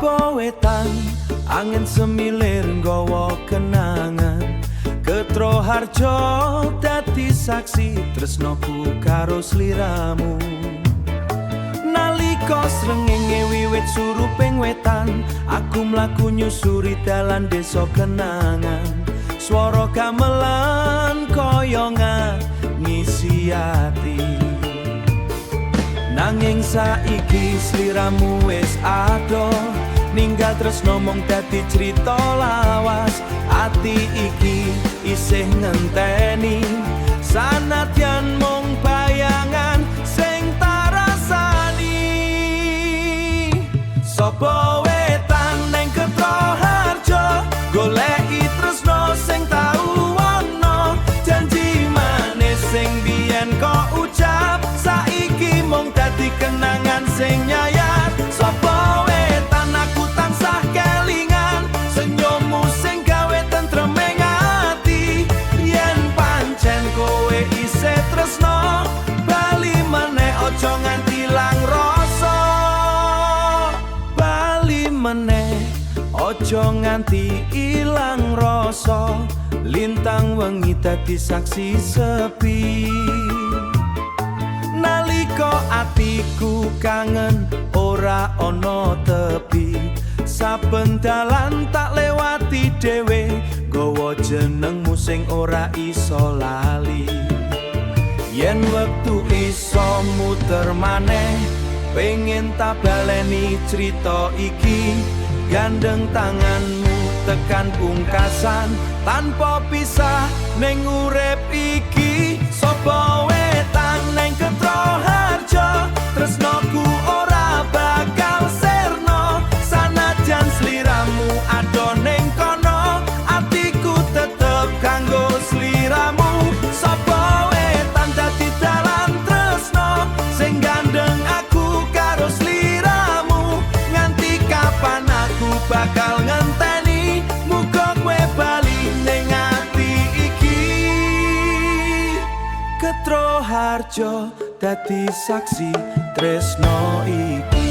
Sopo wetan, angin semilir nggawa kenangan. Ketroharjo dadi saksi tresnoku karo sliramu. Nalika srengenge wiwit suruping wetan, aku mlaku nyusuri dalan desa kenangan. Swara gamelan kaya ngisi ati. Nanging saiki sliramu wis adoh, ninggal tresno mung dadi crita lawas. Ati iki isih ngenteni, sanadyan mung bayangan sing tak rasani. Sopo wetan neng Ketroharjo, goleki tresno sing tau ana. Janji manis sing biyen kok ucap, saiki mung dadi kenangan sing nyayat. Sopo wetan, aku tansah kelingan senyummu sing gawe tentrem ing ati. Yen pancen kowe isih tresno, bali meneh, aja nganti ilang rasa. Bali meneh, aja nganti ilang rasa. Lintang wengi dadi saksi sepi. Nalika atiku kangen, ora ana tepi. Saben dalan tak lewati dhewe, nggawa jenengmu sing ora iso lali. Yen wektu iso muter maneh, pengen tak baleni crita iki. Gandeng tanganmu tekan pungkasan, tanpa pisah ning urip iki. Sopo wetan neng Ketroharjo, tresnoku ora bakal sirna. Sanajan sliramu adoh ning kono, atiku tetep kanggo sliramu. Sopo wetan dadi dalan tresno sing gandeng aku karo sliramu. Nganti kapan aku bakal ngenteni, muga kowe bali ning ati iki. Ketroharjo dadi saksi tresno iki.